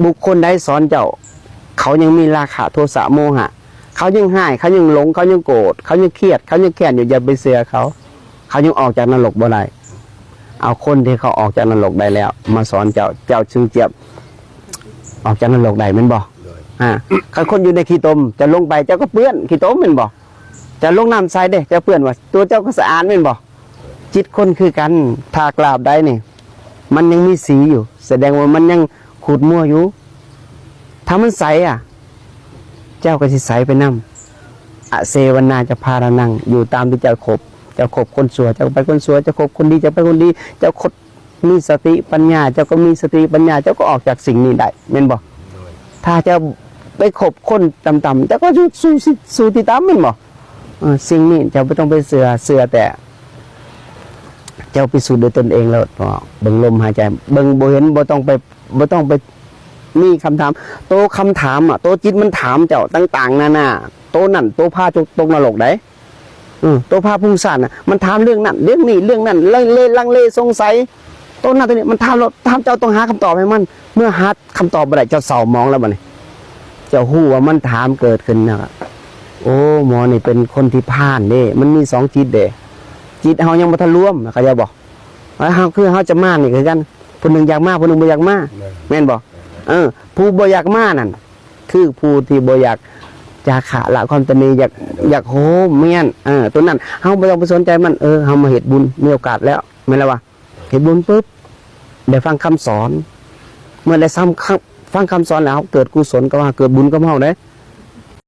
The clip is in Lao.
ບຸກຄົນໃດສອນເຈົ້າ ເຂົາຍັງມີລາຄະໂທສະໂມຫະ ເຂົາຍັງຮ້າຍ ເຂົາຍັງຫຼົງ ເຂົາຍັງໂກດ ເຂົາຍັງຄຽດ ເຂົາຍັງແຄ້ນຢູ່ ຢ່າໄປເຊື່ອເຂົາ. ເຂົາຍັງອອກຈາກນະລົກບໍ່ໄດ້. ເອົາຄົນທີ່ເຂົາອອກຈາກນະລົກໄດ້ແລ້ວມາສອນເຈົ້າ ເຈົ້າຈຶ່ງຈະອອກຈາກນະລົກໄດ້ແມ່ນບໍ່? ອາ ຄັນຄົນຢູ່ໃນຂີ້ຕົມ ເຈົ້າລົງໄປ ເຈົ້າກໍເປື້ອນຂີ້ຕົມແມ່ນບໍ່? ເຈົ້າລົງນ້ຳໃສເດ້ ເຈົ້າເປື້ອນວ່າ ຕົວເຈົ້າກໍສະອາດແມ່ນບໍ່? ຈິດຄົນຄືກັນ ຖ້າກາບໃດນີ້ ມັນຍັງມີສີຢູ່ ສະແດງວ່າມັນຍັງຂູດມົວຢູ່. ຖ້າມັນໃສອະ ເຈົ້າກໍຊິໃສໄປນຳ. ອະເຊວະນາຈະພາລະນັງ ຢູ່ຕາມທີ່ເຈົ້າຄົບ. ເຈົ້າຄົບຄົນຊົ່ວ ເຈົ້າກໍໄປຄົນຊົ່ວ ເຈົ້າຄົບຄົນດີ ເຈົ້າໄປຄົນດີ. ເຈົ້າຄົບມີສະຕິປັນຍາ ເຈົ້າກໍມີສະຕິປັນຍາ ເຈົ້າກໍອອກຈາກສິ່ງນີ້ໄດ້ ແມ່ນບໍ່? ໂດຍ ຖ້າເຈົ້າໄປຄົບຄົນຕ່ຳໆ ເຈົ້າກໍຢູ່ ສູ່ຊິ ສູ່ທີ່ຕ່ຳ ແມ່ນບໍ່? ເອີ ສິ່ງນີ້ເຈົ້າບໍ່ຕ້ອງໄປເຊື່ອ ເຊື່ອແຕ່ເຈົ້າພິສູດດ້ວຍຕົນເອງໂລດ. ເບິ່ງລົມຫາຍໃຈ ເບິ່ງບໍ່ເຫັນ ບໍ່ຕ້ອງໄປ ບໍ່ຕ້ອງໄປມີຄຳຖາມ. ໂຕຄຳຖາມອະ ໂຕຈິດມັນຖາມເຈົ້າຕ່າງໆນານາ ໂຕນັ້ນໂຕພາຕົກ ຕົກນະລົກໃດ. ເອີ ໂຕພາພຸ້ງສ້ານນະ ມັນຖາມເລື່ອງນັ້ນເລື່ອງນີ້ ເລື່ອງນັ້ນ ລັງເລ ລັງເລສົງໄສ ໂຕນັ້ນໂຕນີ້ ມັນຖາມ ຖາມ ເຈົ້າຕ້ອງຫາຄຳຕອບໃຫ້ມັນ. ເມື່ອຫາຄຳຕອບບໍ່ໄດ້ ເຈົ້າເສົ້າໝອງແລ້ວບັດນີ້. ເຈົ້າຮູ້ວ່າມັນຖາມເກີດຂຶ້ນນະ ໂອ້ ໝໍນີ້ເປັນຄົນທີ່ພານເດ້ ມັນມີສອງຈິດເດ້. ຈິດເຮົາຍັງບໍ່ທັນລວມ ເຂົ້າໃຈບໍ່? ເຮົາ ຄືເຮົາຈະມານີ້ຄືກັນ ຜູ້ໜຶ່ງຢາກມາ ຜູ້ໜຶ່ງບໍ່ຢາກມາ ແມ່ນ ແມ່ນບໍ່? ເອີ ຜູ້ບໍ່ຢາກມານັ້ນ ຄືຜູ້ທີ່ບໍ່ຢາກຈາຄະ ລະຄວາມຕະໜີ ຢາກ ຢາກໂຮມ ແມ່ນ ເອີ ຕົວນັ້ນເຮົາບໍ່ຕ້ອງໄປສົນໃຈມັນ. ເອີ ເຮົາມາເຮັດບຸນ ມີໂອກາດແລ້ວ ແມ່ນລະວະ ເຮັດບຸນປຶບ ໄດ້ຟັງຄຳສອນ ເມື່ອໄດ້ຟັງຄຳສອນແລ້ວ ເຮົາເກີດກຸສົນກັບເຮົາ ເກີດບຸນກັບເຮົາເດ້.